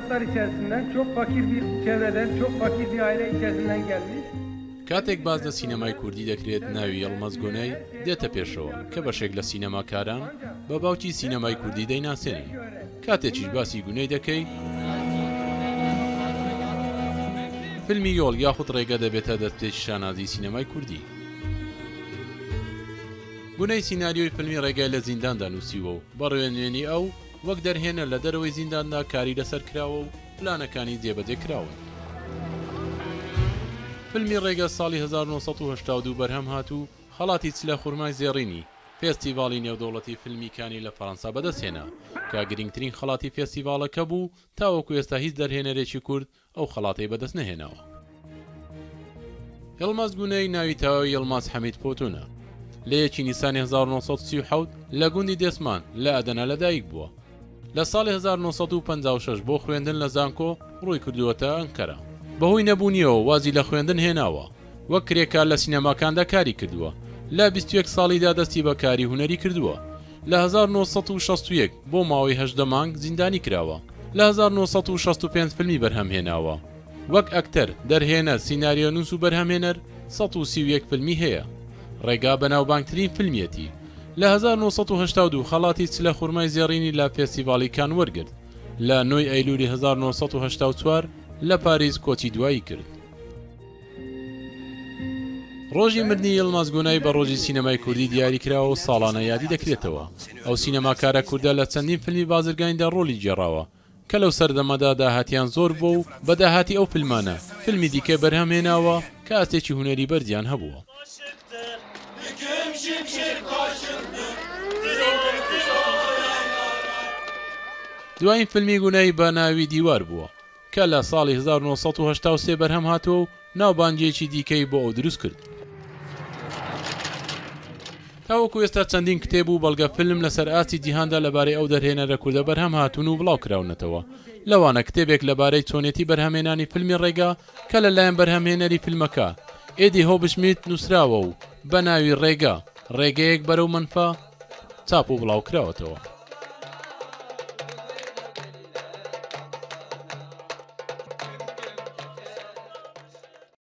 şartlar içerisinden, çok fakir bir çevreden, çok fakir bir aile içerisinden gelmiş. کاتێک باس لە سینەمای کوردی دەکرێت ناوی یڵماز گۆنای دێتە پێشەوە کە بەشێک لە سینەماکاران بە باوکی سینەمای کوردی دەیناسێنن. کاتێکیش باسی گونەی دەکەی، فیلمی یۆڵ یاخود ڕێگە دەبێتە دەستپێکی شانازی سینەمای کوردی. گونەی سیناریۆی فیلمی ڕێگای لە زینداندا نووسیوە و بە ڕێنوێنی ئەو وەک دەرهێنەر لە دەرەوەی زینداندا کاری لەسەر کراوە و پلانەکانی جێبەجێ کراون. فیلمی ڕێگە ساڵی 1982 بەرهەم هات و خەڵاتی چلە خورمای زێڕینی فێستیڤاڵی نێودەوڵەتی فیلمی کانی لە فەرەنسا بەدەستهێنا، کە گرنگترین خەڵاتی فێستیڤاڵەکە بوو، تاوەکو ئێستا هیچ دەرهێنەرێکی کورد ئەو خەڵاتەی بەدەستنەهێناوە. یڵماز گونەی ناوی تەواوی یڵماز حەمید پۆتونە. لە یەکی نیسانی 1937 لە گوندی دێسمان لە ئەدەنە لەدایک بووە. لە ساڵی 1956 بۆ خوێندن لە زانکۆ ڕووی کردووەتە ئەنکەرە. بەهۆی نەبوونیەوە وازی لە خوێندن هێناوە. وەک کرێکار لە سینەماکاندا کاری کردووە. لە 21 ساڵیدا دەستی بە کاری هونەری کردووە. لە 1961 بۆ ماوەی 18 مانگ زیندانی کراوە. لە 1965 فیلمی بەرهەم هێناوە. وەک ئەکتەر، دەرهێنەر، سیناریۆنووس و بەرهەمهێنەر 131 فیلمی هەیە. ڕێگا بەناوبانگترین فیلمیەتی. لە 1982 خەڵاتی چلە خورمای زێڕینی لە فێستیڤاڵی کان وەرگرت. لە نۆی ئەیلولی 1984 لە پاریس کۆچی دوایی کرد. ڕۆژی مردنی یڵماز گۆنای بە ڕۆژی سینەمای کوردی دیاری کراوە و ساڵانە یادی دەکرێتەوە. ئەو سینەماکارە کوردە لە چەندین فیلمی بازرگانیدا ڕۆڵی گێڕاوە کە لەو سەردەمەدا داهاتیان زۆر بووە و بە داهاتی ئەو فیلمانە فیلمی دیکەی بەرهەم هێناوە کە ئاستێکی هونەری بەرزیان هەبووە. دوایین فیلمی گونای بە ناوی دیوار بووە کە لە ساڵی 1983 بەرهەم هاتووە و ناوبانگییەکی دیکەی بۆ ئەو دروست کرد. تاوەکو ئێستا چەندین کتێب و بەڵگە فیلم لەسەر ئاستی جیهاندا لەبارەی ئەو دەرهێنەرە کوردە بەرهەم هاتوون و بڵاوکراونەتەوە، لەوانە کتێبێک لەبارەی چۆنێتی بەرهەمهێنانی فیلمی ڕێگا کە لەلایەن بەرهەمهێنەری فیلمەکە، ئێدی هۆبشمیت، نووسراوە و بە ناوی ڕێگا، ڕێگەیەک بەرەو مەنفا چاپ و بڵاوکراوەتەوە.